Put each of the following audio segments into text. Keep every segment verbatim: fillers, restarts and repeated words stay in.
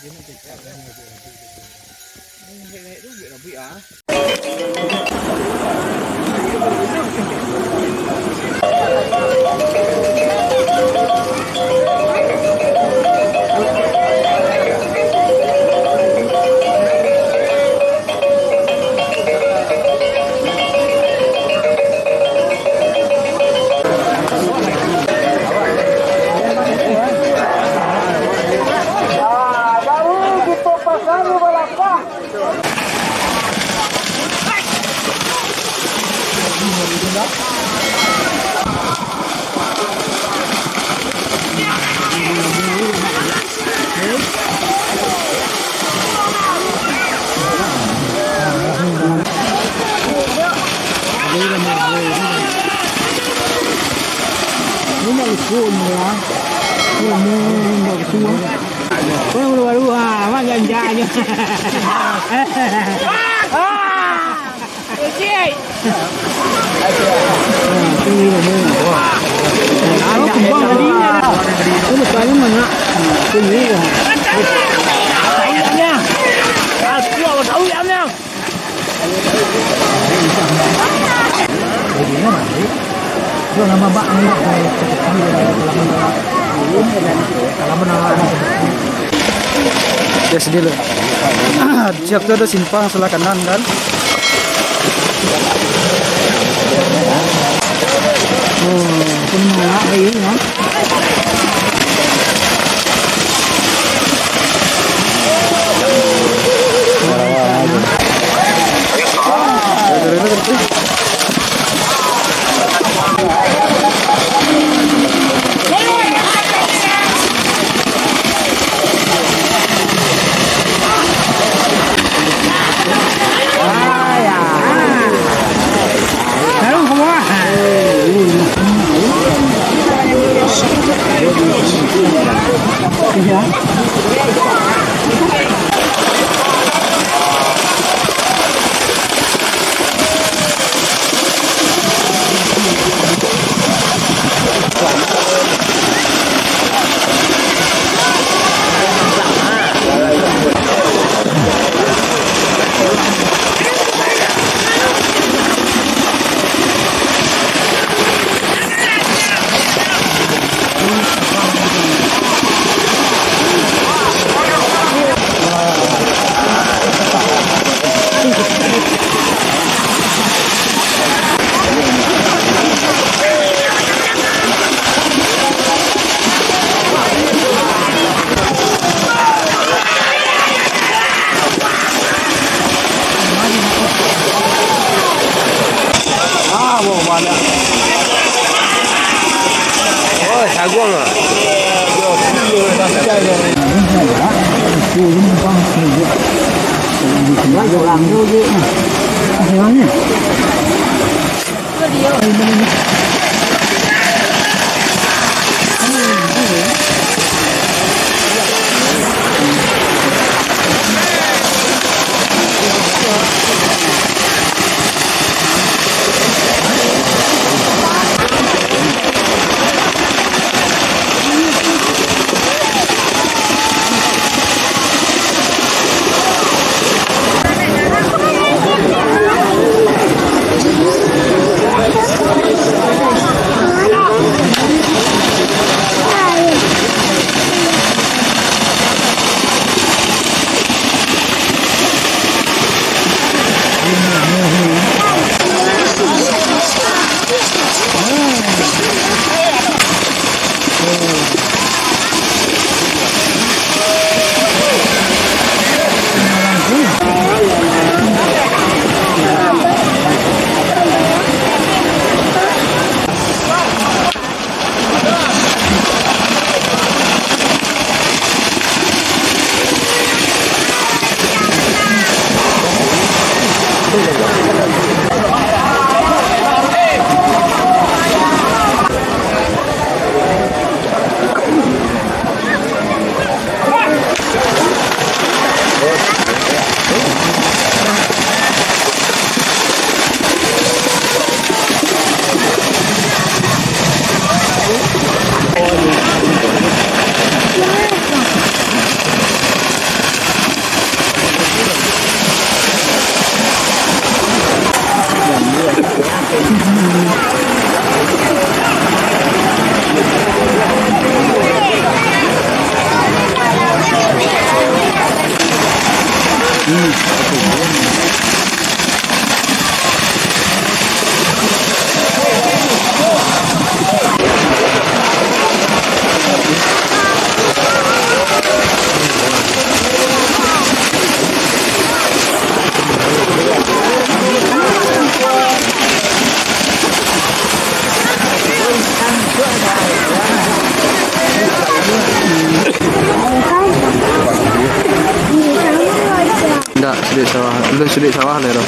Ini nak lupa ni ya. Ini nak lupa. Kau yang baru-baru, ha, awak janjaknyo. Ah! Kecil. Aku buang tadi. Aku nak tanya mana? Ini lah. Sayangnya. Aku awak tahu ya, Nyang. Ya, sedih lo. Siap tu, ado simpang sabelah kanan kan. Oh, pun malak lagi, ya. Oh, saguang ah. Suduik sawah, lu suduik sawah lah tu.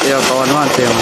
Yo, kawan mati yo.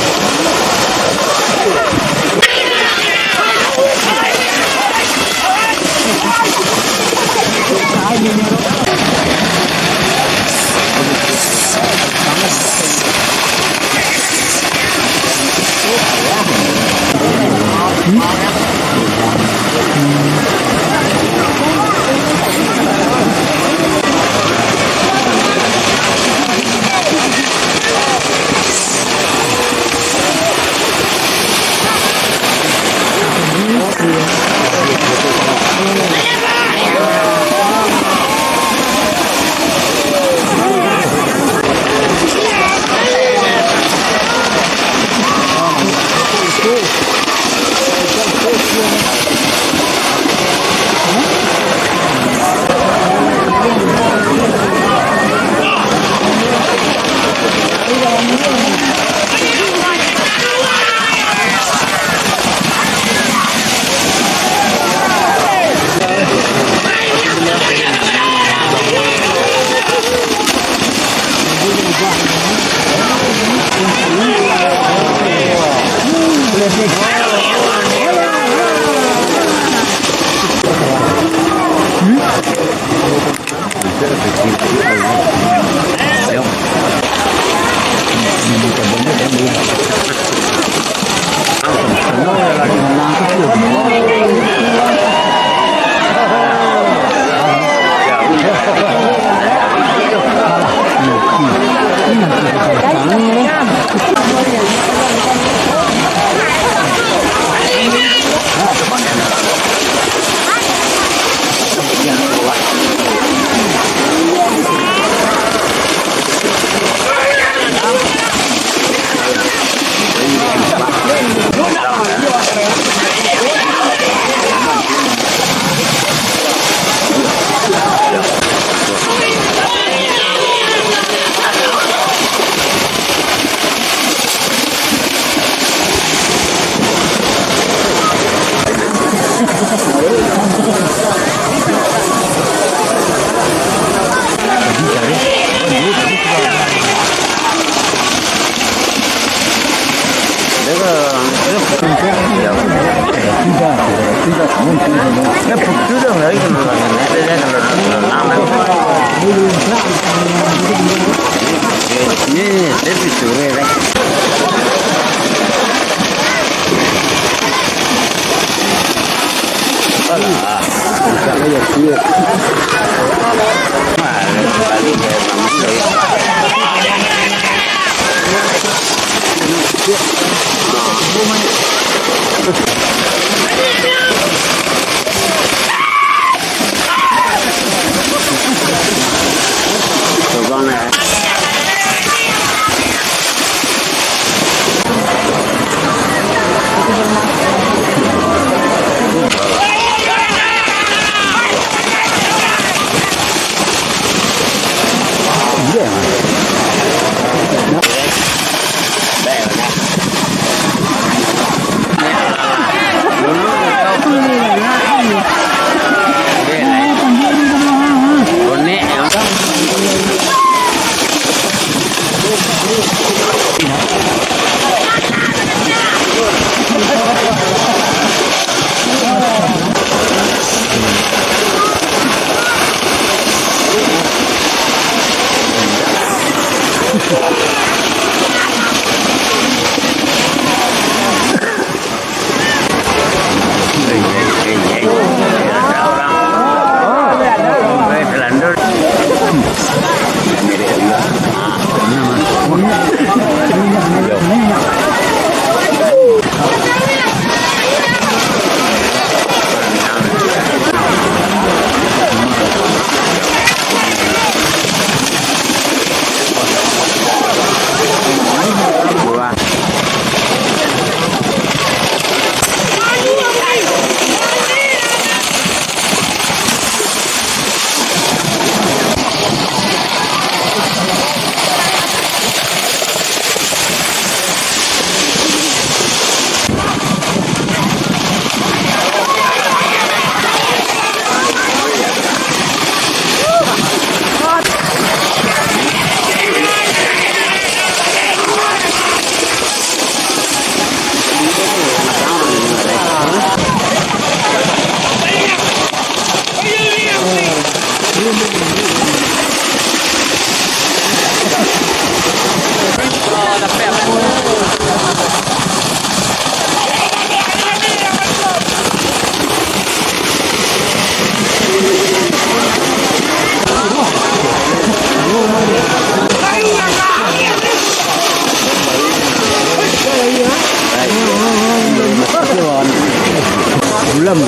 Ya,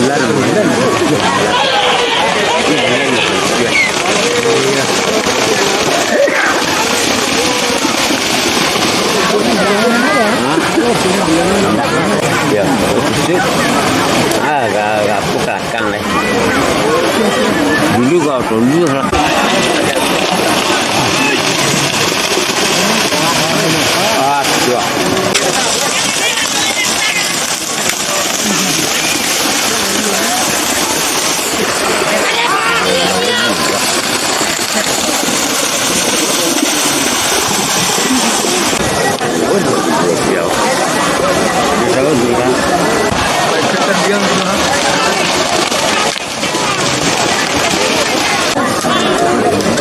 ah, ga-, gapu kalakang lai. Dulu kau tunduk lah. Ah, sudah.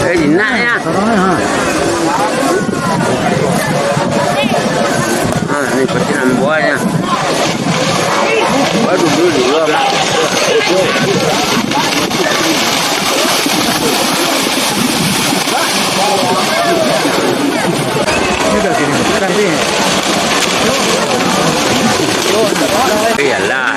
Eh, jinak ya. Ah, ni pasti nak buahnya. Waduh, dulu, dulu, Mak. Iyalah.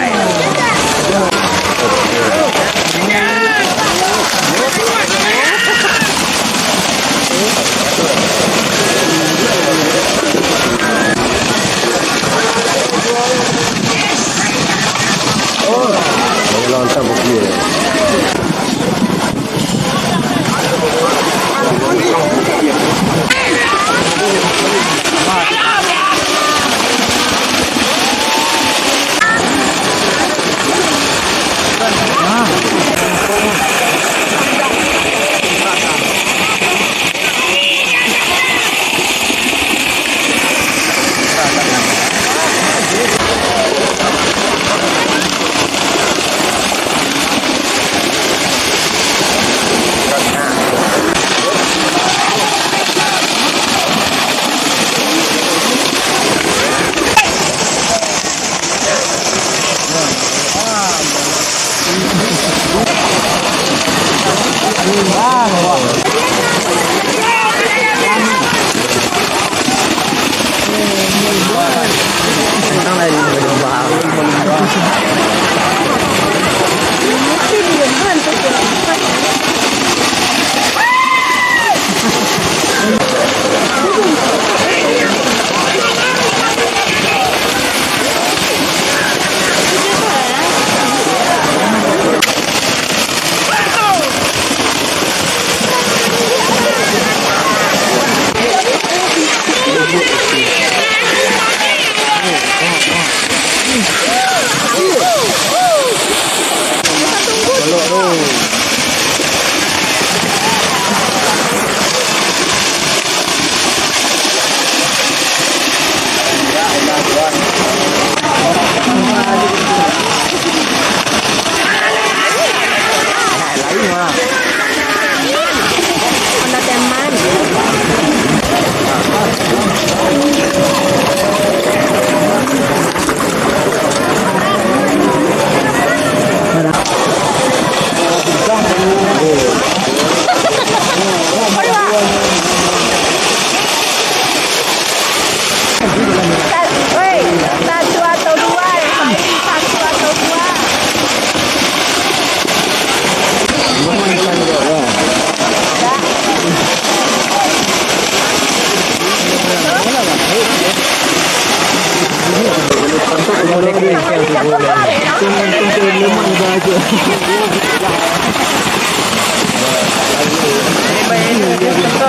Satu, woi, satu atau dua, yang paling satu atau dua.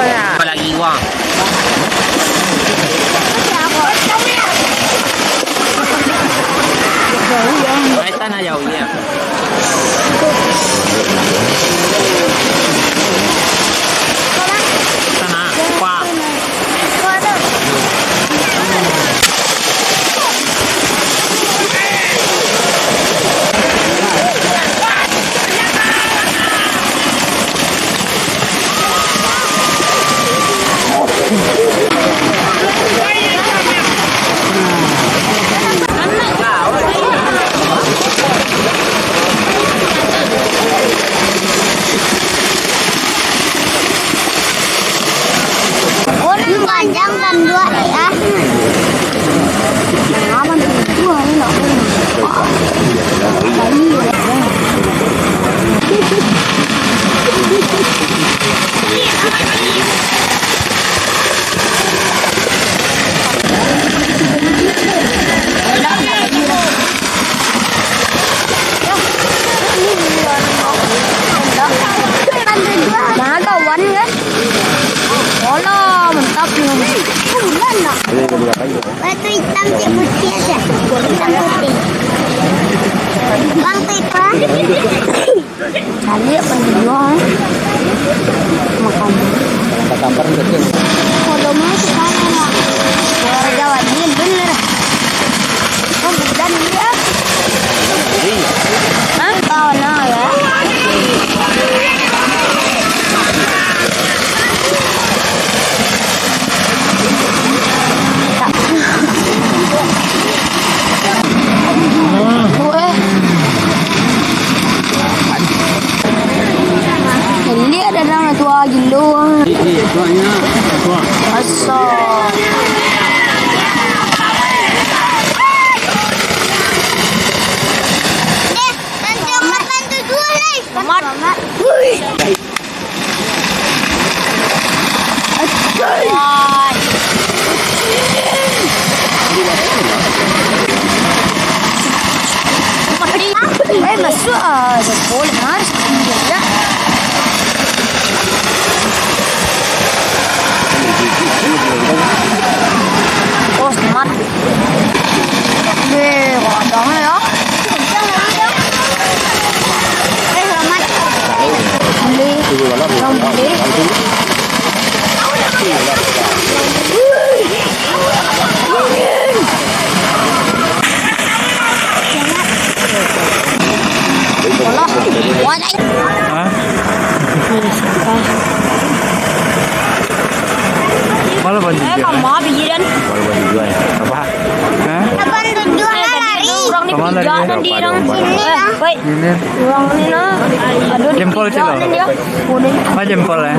Apa lagi, Wang? Ai, tanah jauah, ya. Tanah, Pak. Batu hitam, cek putih aja. Hitam putih. Bang, tu itu, ah. Cari apa yang dijual, eh? Makan. Makan apa, Cek? Kalau mau sekarang, Mak. Harga wajib bener. Oh, bukan dia. Hah? Oh, no, ya. Jadi ada nama tua gilo. Asal. Mamat. Mamat. Wih. Eh, masuk ah, sepuluh, Mas. Iya. Oh, smart. Weh, kok ada ya? Eh, selamat. Beli. Orang beli. Hah? Malah bantu Eh, dia. Kama pikiran. Malah bantu dia. Apa? Hah? Lapan tujuh Eh, tadi lari. Urang ni Kama lari, tiga eh? Nanti urang. Sini lah. Woi. Ini. Urang ni nah. Aduh, jempol tiga cilo. Nanti dia. Udah. Ma jempol, eh?